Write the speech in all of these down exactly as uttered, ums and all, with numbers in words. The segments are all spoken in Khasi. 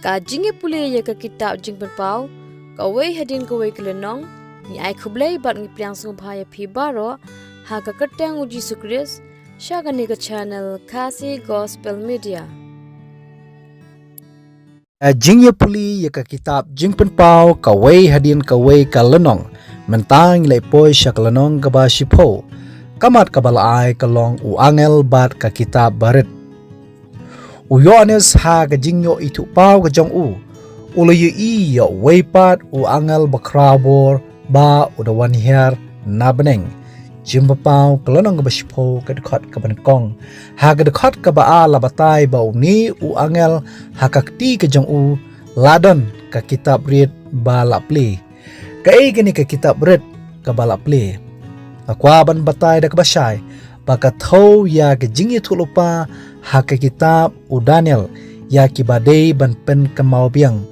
Ka jingïapule ïa ka kitab Jingpynpaw, kawei hadien kawei ka lynnong, ngi ai khublei bad ngi pdiang sngewbha ïa phi baroh, ha ka kyrteng u Jisu Khrist, sha kane ka channel Khasi Gospel Media. Ka jingïapule ïa ka kitab Jingpynpaw kawei hadien kawei ka lynnong. Mynta ngi la poi sha ka lynnong kaba shiphew. Ka mat kaba la ai ka long u angel bad ka kitab barit. U Ïoannis ha ka jingïoh ithuh paw ka jong u, u la ïohi ïa uwei pat u angel bakhraw bor ba u da wan hiar na bneng. Jingpynpaw ka lynnong kaba shiphew ka dkhot kaba nyngkong. Ha ka dkhot kaba ar la batai ba une u angel ha ka kti ka jong u la don ka kitab rit ba la plie. Kaei kane ka kitab rit kaba la plie? Nga kwah ban batai da kaba shai ba ka thew ïa ka jingïathuhlypa ha ka kitab u Daniel ïa kiba dei ban pynkynmaw biang.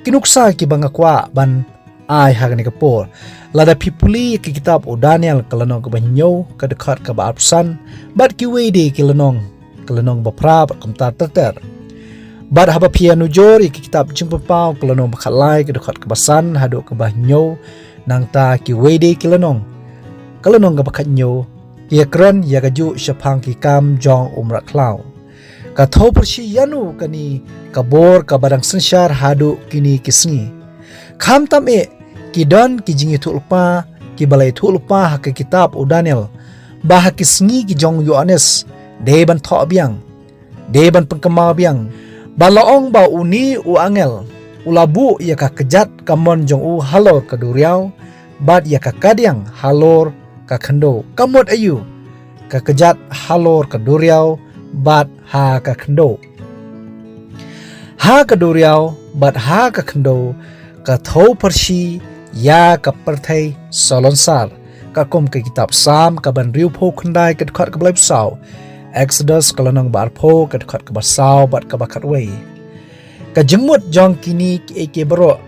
Ki nuksa kiba nga kwah ban ai ha kane ka por. Lada phi pule ïa ka kitab u Daniel ka lynnong kaba hynñiew, ka dkhot kaba arphew san, bad kiwei de ki lynnong, ka lynnong ba phra bad kumta ter ter. Bad haba phi ïanujor ïa ka kitab Jingpynpaw ka lynnong ba khatlai, ka dkhot kaba san haduh kaba hynñiew, nangta kiwei de ki lynnong, ka lynnong kaba khathynñiew, ki ïakren ïa kajuh shaphang ki kam jong u mrad khlaw. Ka thew pyrshah ïano kane ka bor kaba dang synshar haduh kine ki sngi? Khamtam eh, ki don ki jingïathuhlypa kiba la ïathuhlypa ha ka kitab u Daniel, ba ha ki sngi ki jong u Ïoannis, dei ban thoh biang, dei ban pynkynmaw biang, ba la ong ba une u angel u la buh ïa ka kjat kamon jong u halor ka duriaw, bad ïa ka kadiang halor ka khyndew. Ka mut aïu? Ka kjat halor ka duriaw bad ha ka khyndew. Ha ka duriaw bad ha ka khyndew ka thew pyrshah ïa ka pyrthei salonsar. Ka kum ka kitab Salm kaba hynriewphew khyndai ka dkhot kaba laiphew saw, Exodus ka lynnong ba arphew ka dkhot kaba saw bad kaba khatwei. Ka jingmut jong kine kiei kiei baroh,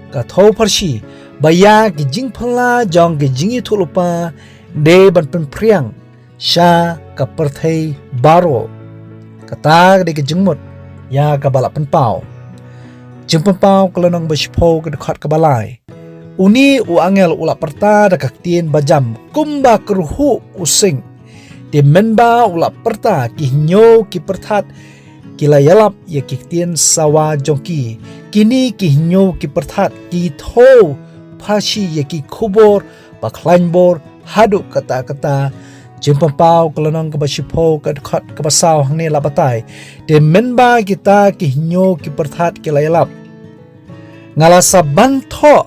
ka thew pyrshah ba ïa ki jingphylla jong ki jingïathuhlypa dei ban pynphriang sha ka pyrthei baroh. Kata ka dei ka jingmut ïa kaba la pynpaw. Jingpynpaw ka lynnong ba shiphew ka dkhot kaba lai. Une u angel u la pyrta da ka ktien ba jam kumba kyrhuh u sing. Te mynba u la pyrta, ki hynñiew ki pyrthat ki la ïalap ïa ki ktien sawa jong ki. Kine ki hynñiew ki pyrthat ki thew pyrshah ïa ki khubor ba khlaiñ bor haduh katta katta. Jingpynpaw ka lynnong kaba shiphew ka dkhot kaba saw hangne la batai. Te mynba kita ki hynñiew ki pyrthat ki la ïalap, nga la sa ban thoh,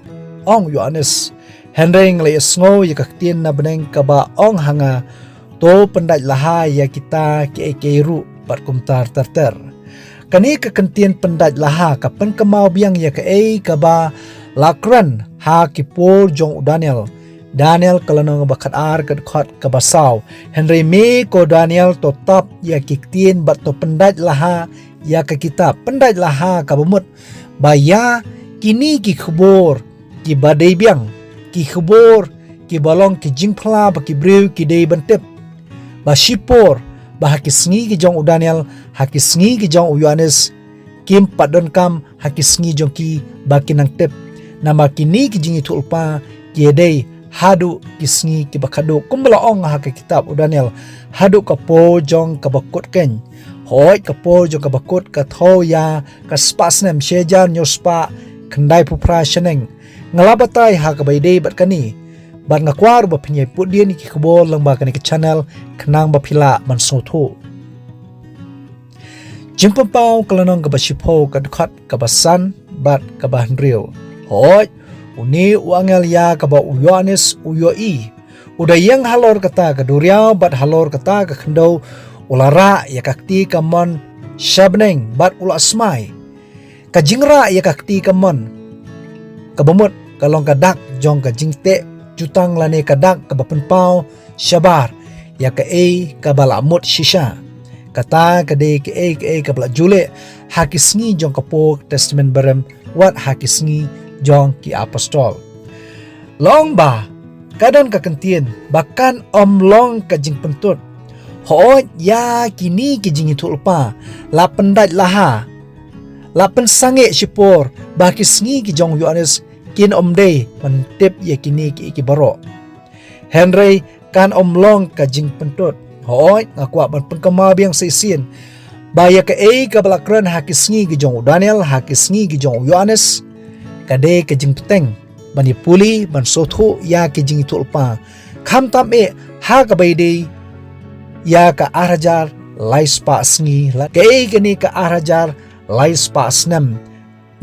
ong u Ïoannis. Hynrei nga la ïohsngew ïa ka ktien na bneng kaba ong ha nga, to pyndait laha ïa kita kiei kiei ruh bad kumta ter ter. Kane ka kyntien pyndait laha ka pynkynmaw biang ïa kaei kaba la kren ha ki por jong u Daniel. Daniel ka lynnong ba khatar ka dkhot kaba saw. Hynrei me ko Daniel to tap ïa ki ktien bad to pyndait laha ïa ka kitab. Pyndait laha kaba mut ba ïa kine ki khubor kiba dei biang, ki khubor kiba long ki jingphylla ba ki briew ki dei ban tip. Ba shipor ba ha ki sngi ki jong u Daniel, ha ki sngi ki jong u Ïoannis, kim pat donkam ha ki sngi jong ki ba ki nang tip. Namar kine ki jingïathuhlypa ki dei haduh ki sngi kiba khadduh, kumba la ong ha ka kitab u Daniel, haduh ka por jong kaba kut keiñ. Hooid, ka por jong kaba kut ka thew ïa ka spah snem, shi hajar hynñiew spah khyndaiphew phra shaneng. Nga la batai ha kaba ïadei bad kane. Bad nga kwah ruh ba phin ïai put dien ïa ki khubor lyngba kane ka channel khnang ba phi lah ban sngewthuh. Jingpynpaw ka lynnong kaba shiphew ka dkhot kaba san bad kaba hynriew. Hooid, une u angel ïa kaba u Ïoannis u ïohi, u da ïeng halor kata ka duriaw bad halor kata ka khyndew, u la rah ïa ka kti kamon sha bneng bad u la smai. Ka jingrah ïa ka kti kamon, kaba mut ka long ka dak jong ka jingteh jutang lane ka dak kaba pynpaw shabar ïa kaei kaba la mut shisha. Kata ka dei kaei kaei kaba la ju leh ha ki sngi jong ka por Testament Barem, wat ha ki sngi jong ki apostol. La ong ba ka don ka kyntien ba kan ym long ka jingpynthut. Hooid, ïa kine ki jingïathuhlypa la pyndait laha, La pynsangeh shipor ba ki sngi ki jong u Ïoannis kin ym dei ban tip ïa kine ki, ki baroh. Hynrei kan ym long ka jingpyntut. Hooid, nga kwah ban pynkynmaw biang sa shisien ba ïa kaei kaba la kren ha ki sngi ki jong u Daniel, ha ki sngi ki jong u Ïoannis, ka dei ka jingpyrshang ban ïa pule, ban sngewthuh ïa ki jingïathuhlypa. Khamtam eh ha kaba ïadei ïa ka ar hajar lai spah sngi, la kaei kane ka ar hajar lai spah snem.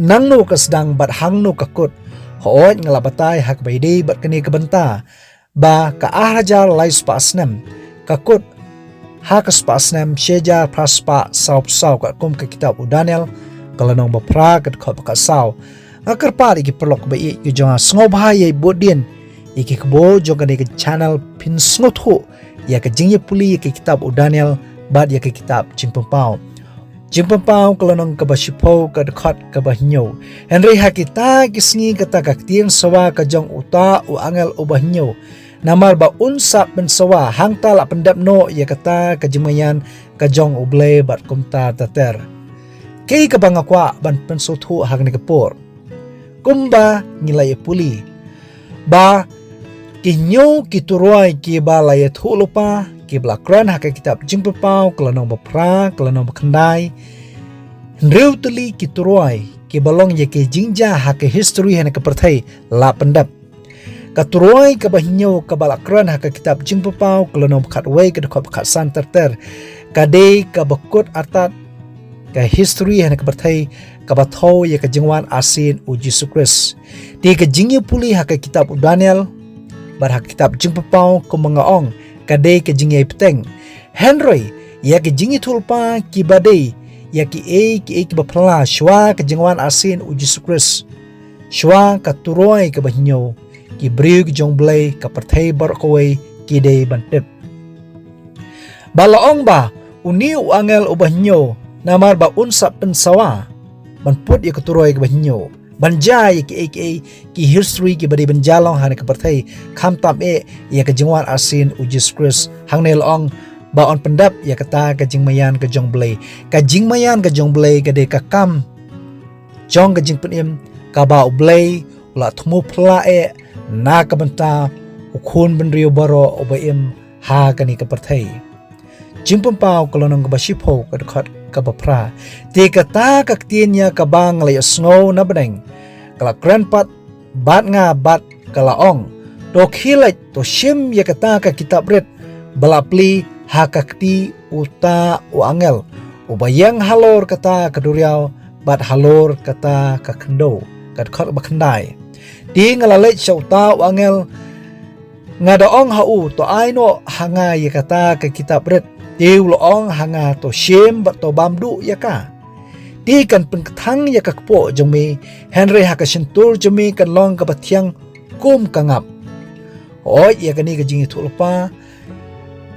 Nangno ka sdang bad hangno ka kut. Hooid, nga la batai ha kaba ïadei bad kane ka bynta ba ka ar hajar lai spah snem ka kut ha ka spah snem shi hajar phra spah saw phew saw katkum ka kitab u Daniel, ka lynnong ba phra, ka dkhot ba khatsaw. Nga kyrpad ïa ki paralok ba ïeit ki jong nga, sngewbha ïa bud dien ïa ki khubor jong kane ka channel, phin sngewthuh ïa ka jingïapule ïa ka kitab u Daniel bad ïa ka kitab Jingpynpaw. Jingpynpaw ka lynnong kaba shiphew, ka dkhot kaba hynñiew. Hynrei ha kita ki sngi, kata ka ktien sawa ka jong uta u angel uba hynñiew, namar ba un sah pynsawa, hangta la pyndep noh ïa kata ka jingmaïan ka jong U Blei bad kumta ter ter. Kaei kaba nga kwah ban pynsngewthuh ha kane ka por, kumba ngi la ïa pule ba ki hynñiew ki turoi kiba la ïathuhlypa, kiba la kren ha ka kitab Jingpynpaw ka lynnong ba phra, ka lynnong ba khyndai, hynriew tylli ki turoi kiba long ïa ki jingjia ha ka history ha kane ka pyrthei la pyndep. Ka turoi kaba hynñiew kaba la kren ha ka kitab Jingpynpaw ka lynnong ba khatwei, ka dkhot ba khatsan ter ter, ka dei kaba kut artat ka history ha kane ka pyrthei, kaba thew ïa ka jingwan arsien u Jisu Khrist. Te ka jingïapule ha ka kitab u Daniel bad ha ka kitab Jingpynpaw, kumba nga ong, ka dei ka jingïapyrshang. Hynrei ïa ka jingïathuhlypa kiba dei ïa kiei kiei kiba phylla shuwa ka jingwan arsien u Jisu Khrist, shuwa ka turoi kaba hynñiew, ki briew ki jong U Blei, ka pyrthei baroh kawei, ki dei ban tip. Ba la ong ba une u angel uba hynñiew, namar ba un sah pynsawa ban put ïa ka turoi kaba hynñiew, ban jia ïa kiei kiei ki history kiba dei ban jia long ha kane ka pyrthei, khamtam eh ïa ka jingwan arsien u Jisu Khrist. Hangne la ong ba un pyndep ïa kata ka jingmaïan ka jong U Blei. Ka jingmaïan ka jong U Blei ka dei ka kam jong ka jingpynim kaba U Blei u la thmu phylla eh na ka bynta u khun bynriew baroh uba im ha kane ka pyrthei. Jingpynpaw ka lynnong kaba shiphew, ka dkhot kaba phra. Te kata ka ktien ïa kaba nga la ïohsngew na bneng ka la kren pat bad nga bad ka la ong, to khie leit, to shim ïa kata ka kitab rit ba la plie ha ka kti uta u angel uba ïeng halor kata ka duriaw bad halor kata ka khyndew, ka dkhot ba khyndai. Te nga la leit sha uta u angel, nga da ong ha u, to ai noh ha nga ïa kata ka kitab rit. Te u la ong ha nga, to shim bad to bam duh ïa ka. Te kan pynkthang ïa ka kpoh jong me, hynrei ha ka shyntur jong me kan long kaba thiang kum ka ngap. Hooid, ïa kane ka jingïathuhlypa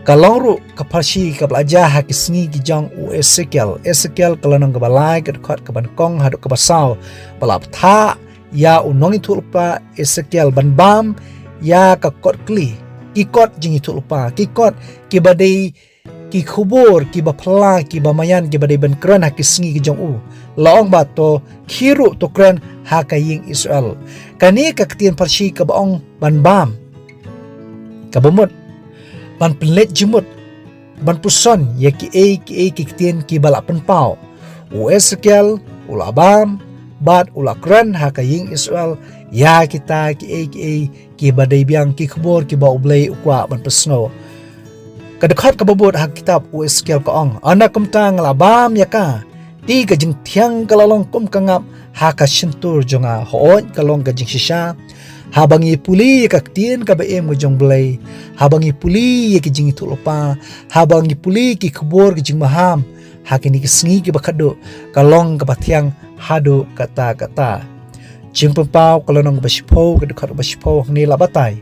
ka long ruh ka pharshi kaba la jia ha ki sngi ki jong u Esekiel. Esekiel ka lynnong kaba lai, ka dkhot kaba nyngkong haduh kaba saw, ba la bthah ïa u nongïathuhlypa Esekiel ban bam ïa ka kot kli, ki kot jingïathuhlypa, ki kot kiba dei ki khubor kiba phylla, kiba maïan, kiba dei ban kren ha ki sngi ki jong u. La ong ba to khie ruh, to kren ha ka ïing Israel. Kane ka ktien pharshi kaba ong ban bam, kaba mut ban pynleit jingmut, ban puson ïa kiei kiei ki ktien kiba la pynpaw. U Esekiel u la bam bad u la kren ha ka ïing Israel ïa kita kiei kiei kiba dei biang, ki khubor kiba U Blei u kwah ban pynsngew. Ka dkhot kaba bud ha ka kitab u Esekiel ka ong, ynda kumta nga la bam ïa ka, te ka jingthiang ka la long kum ka ngap ha ka shyntur jong nga. Hooid, ka long ka jingshisha haba ngi pule ïa ka ktien kaba im ka jong U Blei, haba ngi pule ïa ki jingïathuhlypa, haba ngi pule ki khubor ki jingmaham ha kine ki sngi kiba khatduh, ka long kaba thiang haduh katta katta. Jingpynpaw ka lynnong kaba shiphew, ka dkhot kaba shiphew, hangne la batai,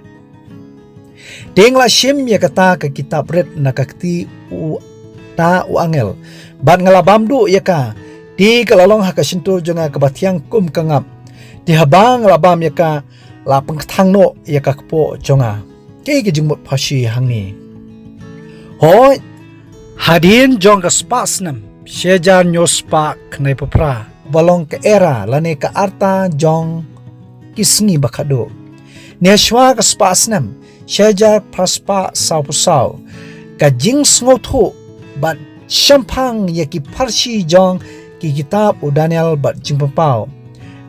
te nga la shim ïa kata ka kitab rit na ka kti uta u angel, bad nga la bam duh ïa ka. Te ka la long ha ka shyntur jong nga kaba thiang kum ka ngap. Te haba nga la bam ïa ka, la pynkthang noh ïa ka kpoh jong nga. Kaei ka jingmut pharshi hangne? Hooid, hadien jong ka spah snem shi hajar hynñiew spah khyndai phew phra, ba long ka era lane ka arta jong ki sngi ba khadduh. Ne shwa ka spah snem, shi hajar phra spah saw phew saw, ka jingsngewthuh bad shemphang ïa ki pharshi jong ki kitab u Daniel bad Jingpynpaw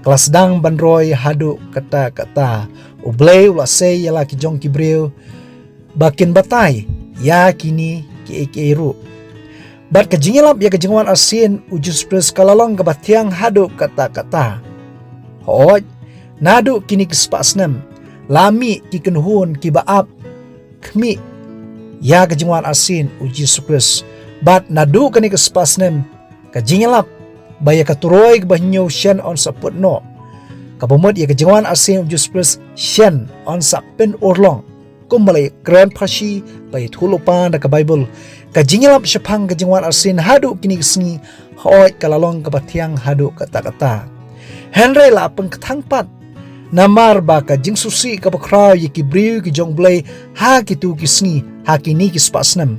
ka la sdang ban roi haduh katta katta. U Blei u la sei ïa la ki jong ki briew ba kin batai ïa kine kiei kiei ruh. Bad ka jingïalap ïa ka jingwan arsien u Jisu Khrist ka la long kaba thiang haduh katta katta. Hooid, naduh kine ki spah snem la mih ki kynhun kiba ap khmih ïa ka jingwan arsien u Jisu Khrist. Bad naduh kane ka spah snem ka jingïalap ba ïa ka turoi kaba hynñiew shen yn sa put noh. Kaba mut ïa ka jingwan arsien u Jisu Khrist shen yn sa pynurlong. Kumba la kren pharshi, la ïathuhlypa da ka Baibl, ka jingïalap shaphang ka jingwan arsien haduh kine ki sngi, hooid, ka la long kaba thiang haduh katta katta. Hynrei la pynkthang pat namar ba ka jingsngewsih kaba khraw ïa ki briew ki jong u Blei ha kito ki sngi, ha kine ki spah snem.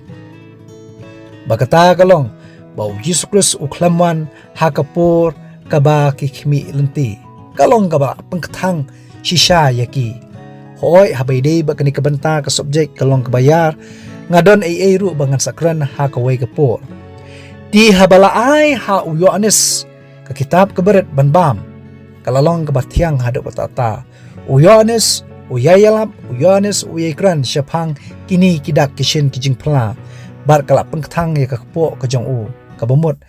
Ba kata ka long ba u Jisu Khrist u khlem wan ha ka por kaba ki khmih lynti. Ka long kaba pynkthang shisha ïa ki. Hooid, haba ïadei bad kane ka bynta, ka subject ka long kaba ïar, nga don ei ei ruh ba ngan sa kren ha kawei ka por. Te haba la ai ha u Ïoannis ka kitab kaba rit ban bam, ka la long kaba thiang haduh katta katta. U Ïoannis u ïai ïalap, u Ïoannis u ïai kren shaphang kine ki dak ki shin ki jingphylla, bad ka la pynkthang ïa ka kpoh ka jong u, kaba mut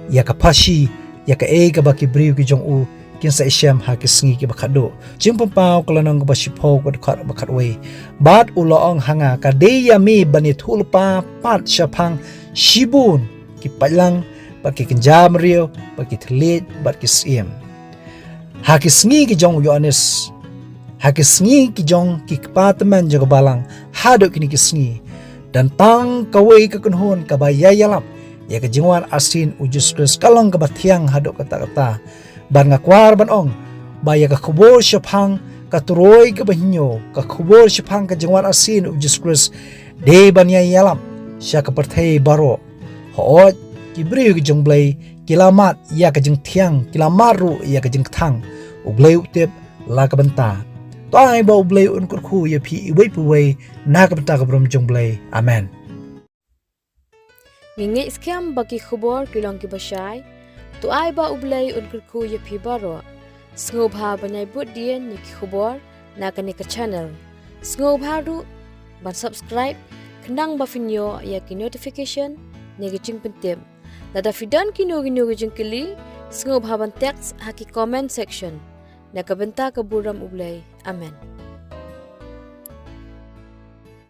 ïa ka pharshi ïa kaei kaba ki briew ki jong u kin sa ïashem ha ki sngi kiba khadduh. Jingpynpaw ka lynnong kaba shiphew, ka dkhot ba khatwei. Bad u la ong ha nga, ka dei ïa me ban ïathuhlypa pat shaphang shibun ki paidlang bad ki kynja briew bad ki thylliej bad ki syiem. Ha ki sngi ki jong u Ïoannis, ha ki sngi ki jong ki kpa tymmen jong ka balang, haduh kine ki sngi, don tang kawei ka kynhun kaba ïai ïalap ïa ka jingwan arsien u Jisu Khrist, ka long kaba thiang haduh katta katta. Bad nga kwah ban ong ba ïa ka khubor shaphang ka turoi kaba hynñiew, ka khubor shaphang ka jingwan arsien u Jisu Khrist, dei ban ïai ïalap sha ka pyrthei baroh. Hooid, ki briew ki jong u Blei ki la mad ïa ka jingthiang, ki la mad ruh ïa ka jingkthang. U Blei u tip la ka bynta. To ai ba u Blei un kyrkhu ïa phi iwei pa iwei na ka bynta ka burom jong u Blei. Amen. Ngi ngeit skhem ba ki khubor ki long kiba shai. To ai ba u Blei un kyrkhu ïa phi baroh. Sngewbha ban ïai bud dien ïa ki khubor na kane ka channel. Sngewbha ruh ban subscribe, khnang ba phin ïoh ïa ki notification ne ki jingpyntip. Lada phi don kino kino ki jingkylli, sngewbha ban text ha ki comment section. Na ka bynta ka burom u Blei. Amen.